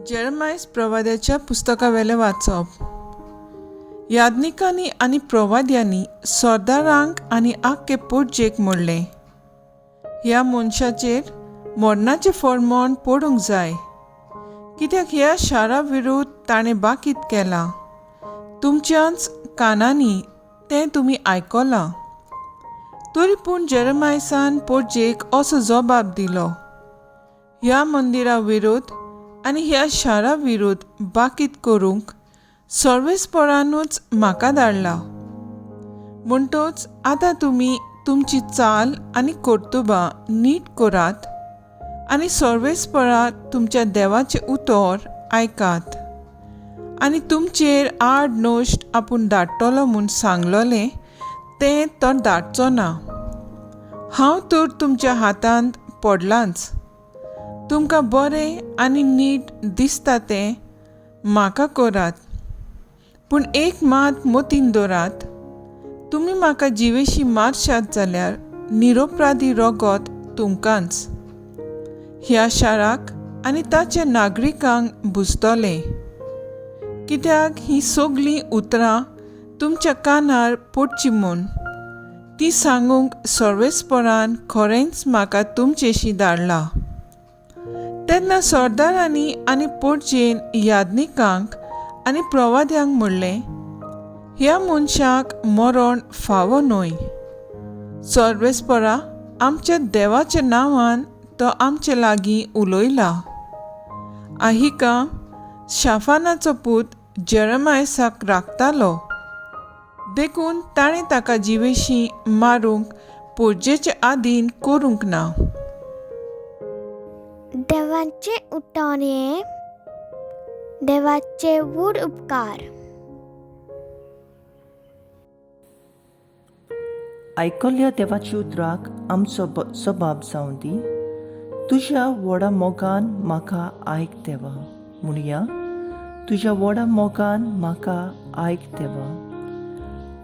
जेरमायस प्रवाद्याच्या पुस्तकावेलें वाचप. याज्ञिकांनी आनी प्रवाद्यांनी सरदारांक आनी आख्खे पोटजेक म्हणलें, ह्या मनशाचेर मरणाचें फर्मण पडूंक जाय, कित्याक ह्या शारा विरुद्ध ताणें बाकीत केलां. तुमच्याच कानांनी तें तुमी आयकलां. तरी पूण जेरमायसान पोटजेक असो जबाब दिलो, ह्या मंदिरा विरुद्ध आनी ह्या शारा विरुद्ध बाकीत करूंक सर्वेस्परानूच म्हाका धाडला. म्हणटच आतां तुमी तुमची चाल आनी कर्तुबां नीट करात आनी सर्वेस्परा तुमच्या देवाचें उतर आयकात आनी तुमचेर आड नश्ट आपूण धाडटलो म्हूण सांगलोलें तें तो धाडचो ना. हांव तर तुमच्या हातांत पडलांच. तुमकां बरें आनी नीट दिसता तें म्हाका करात, पूण एक मात मतीन दवरात, तुमी म्हाका जिवेशी मारशात जाल्यार निरोपराधी रगत तुमकांच ह्या शाराक आनी ताच्या नागरिकांक बुजतलें, कित्याक हीं सगळीं उतरां तुमच्या कानार पडचीं म्हूण ती सांगूंक सर्वेस्परान खरेंच म्हाका तुमचेशी धाडला. तेन्ना सरदारांनी आनी पोटजेन याज्ञिकांक आनी प्रवाद्यांक म्हणलें, ह्या मनशाक मरण फावो न्हय. सर्वेस्परा आमच्या देवाच्या नांवान तो आमचे लागीं उलयला. आहिका शाफानाचो पूत जेरमायसाक राखतालो, देखून ताणें ताका जिवेशी मारूंक पोटजेचे आदीन करूंक ना. देवाचें उठान हें देवाचे व्हड उपकार. आयकल्ल्या देवाच्या उतराक आमचो सबाब जावं दी. तुज्या व्हडा मोगान म्हाका आयक देवा, म्हणया तुज्या व्हडा मोगान म्हाका आयक देवा.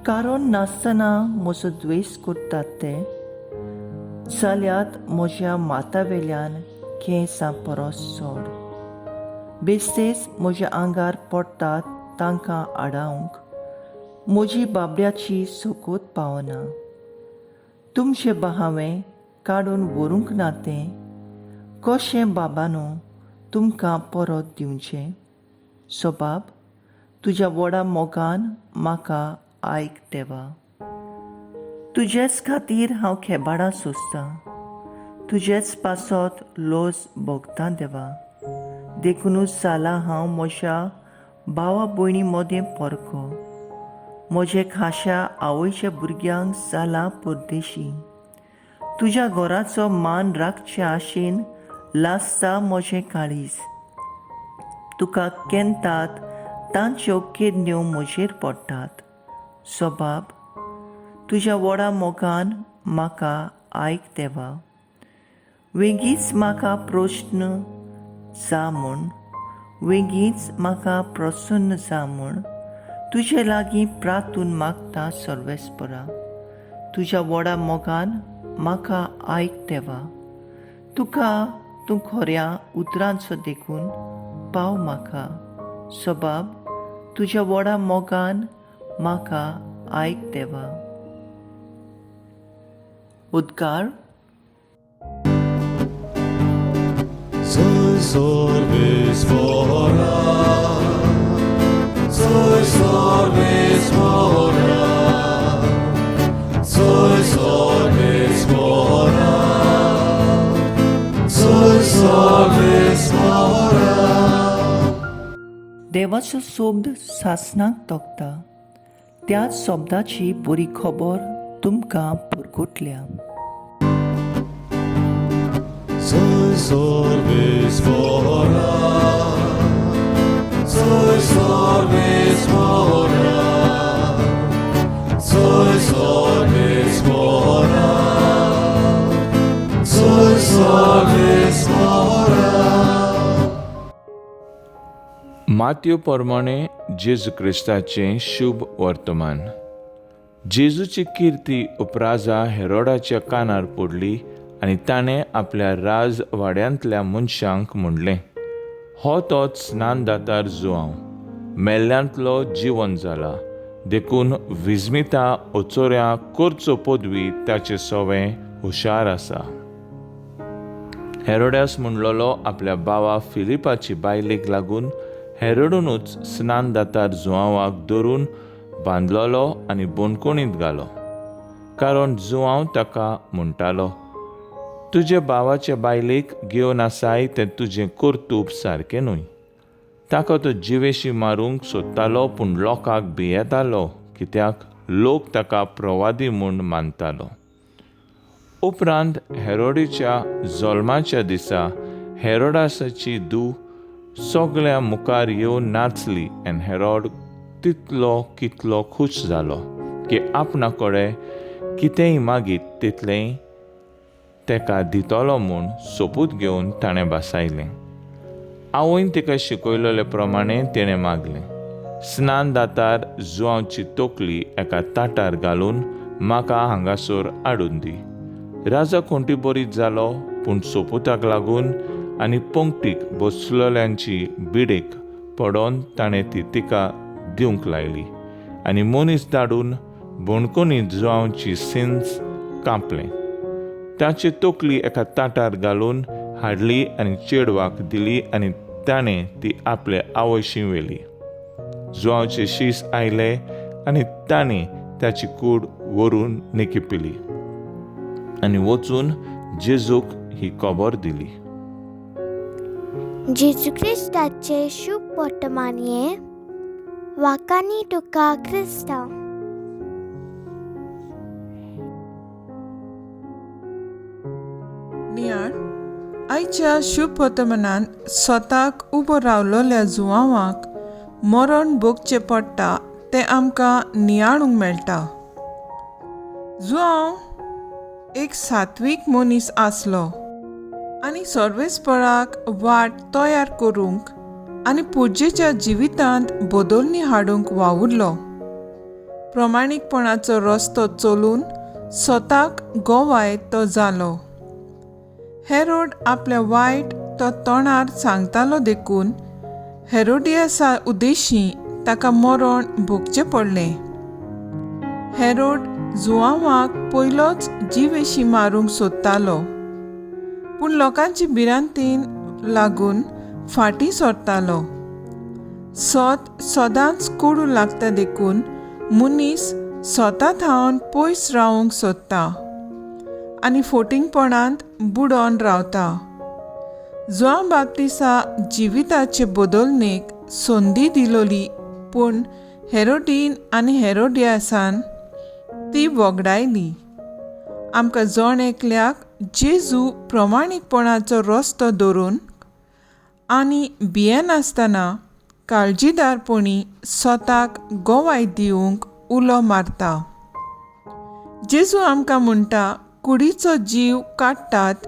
कारण नासतना म्हजो द्वेश करतात ते जाल्यात म्हज्या माथावेल्यान केंसां परस चड. बेस्तेच म्हज्या आंगार पडटात तांकां आडावंक म्हजी बाबड्याची सोकोत पावना. तुमचे हांवें काडून व्हरूंक ना तें कशें बाबानो तुमकां परत दिवचें. सबाब तुज्या व्हडा मोगान म्हाका आयक देवा. तुजेच खातीर हांव खेबाडां सोंसतां, तुजेच पासत लोज भोगतां देवा. देखुनूच जालां हांव म्हज्या भावा भयणी मदें परको, म्हजे खाशा आवयच्या भुरग्यांक जालां परदेशी. तुज्या घराचो मान राखचे आशेन लासता म्हजें काळीज. तुका केंतात तांच्यो केदन्यो म्हजेर पडटात. सबाब तुज्या व्हडा मोगान म्हाका आयक देवा. वेगीच म्हाका प्रश्न जा म्हूण, वेगीच म्हाका प्रसन्न जा म्हूण तुजे लागीं प्रातून मागता सर्वेस्परा. तुज्या व्हडा मोगान म्हाका आयक देवा. तुका तूं खऱ्या उतरांचो देखून पाव म्हाका. सबाब तुज्या व्हडा मोगान म्हाका आयक देवा. उद्गार. Soy sorvespora, soy sorvespora, soy sorvespora, soy sorvespora. देवाचो शब्द सासणाक तोखता, त्याच शब्दाची बरी खबर तुमकां पुरगुटल्या. Soy sorvespora, soy sorvespora, soy sorvespora, soy sorvespora. मातयो प्रमाणे जेजू क्रिस्ताचें शुभ वर्तमान. जेजूची किर्ती उपराजा हेरोडाच्या कानार पडली आनी ताणें आपल्या राजवाड्यांतल्या मनशांक म्हणलें, हो तोच स्नानदातार जुआंव मेल्ल्यांतलो जिवन जाला देखून विस्मिता ओचोऱ्या करचो पदवी ताचे सवें हुशार आसा. हेरोड्यास म्हणलेलो आपल्या बावा फिलिपाची बायलेक लागून हेरोडूनच स्नानदातार जुआंवाक धरून बांदलेलो आनी बणकोणींत घालो, कारण जुआंव ताका म्हणटालो, तुजे भावाचे बायलेक घेवन आसाय तें तुजें कर्तूब सारकें न्हय. ताका तो जिवेशी मारूंक सोदतालो, पूण लोकांक भियेतालो, कित्याक लोक ताका प्रवादी म्हूण मानतालो. उपरांत हेरोडीच्या जल्माच्या दिसा हेरोडासाची धूव सगळ्या मुखार येवन नाचली आनी हेरोड तितलो कितलो खूश जालो की आपणा कडेन कितेंय मागीत तितलेंय तेका दितलो म्हूण सोपूत घेवन ताणें भासायलें. आवयन तिका शिकयलेले प्रमाणे तिणें मागलें, स्नानदातार जुआंवची तकली एका ताटार घालून म्हाका हांगासर हाडून दी. राजा कोणटी बरीच जालो, पूण सोपुताक लागून आनी पंक्तीक बसलेल्यांची बिडेक पडोन ताणें ती तिका दिवंक लायली आनी मनीस धाडून बणकोनी जुआंवची सिन्स कांपलें. ताची तकली एका ताटार घालून हाडली आनी चेडवाक दिली आनी ताणें ती आपले आवयशी व्हेली. जुआंवचे शीस आयले आनी ताणें ताची कूड व्हरून निकिपिली आनी वचून जेजूक ही खबर दिली. जेजू क्रिस्ताचे शुभ वर्तमान हें वाकांनी तुका क्रिस्तांव. नियाळ आयच्या शुभ वर्तमानान स्वताक उबो रावलोल्या जुआंवाक मरण भोगचें पडटा तें आमकां नियाळूंक मेळटा. जुआंव एक सात्वीक मनीस आसलो आनी सर्वेस्पराक वाट तयार करूंक आनी पुजेच्या जिवितांत बदलणी हाडूंक वावुरलो. प्रमाणीकपणाचो रस्तो चलून स्वताक गोवाय तो जालो. हेरोड आपल्या वायट तो तोंडार सांगतालो देखून हेरोडियसा उद्देशी ताका मरण भोगचें पडलें. हेरोड जुआंवाक पयलोच जिवेशी मारूंक सोदतालो, पूण लोकांची भिरांतीन लागून फाटीं सरतालो. सत सदांच कोडू लागता देखून मनीस स्वता थावन पयस रावंक सोदता आनी फोटिंगपणांत बुडोन रावता. जुआंव बाप्तिसा जिविताचे बदलणेक संदी दिलोली, पूण हेरोडीन आनी हेरोडियासान ती वगडायली. आमकां जण एकल्याक जेजू प्रमाणीकपणाचो रस्तो धरून आनी भियेनासतना काळजीदारपणी स्वताक गोवाय दिवंक उलो मारता. जेजू आमकां म्हणटा, कुडीचो जीव काडटात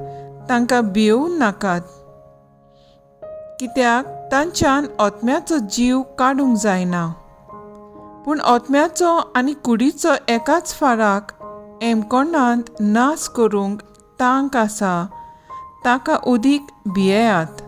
तांकां भियोवं नाकात, कित्याक तांच्यान आत्म्याचो जीव काडूंक जायना, पूण आत्म्याचो आनी कुडीचो एकाच फाराक एमकोणांत नाश करूंक तांक आसा ताका उदीक भियेयात.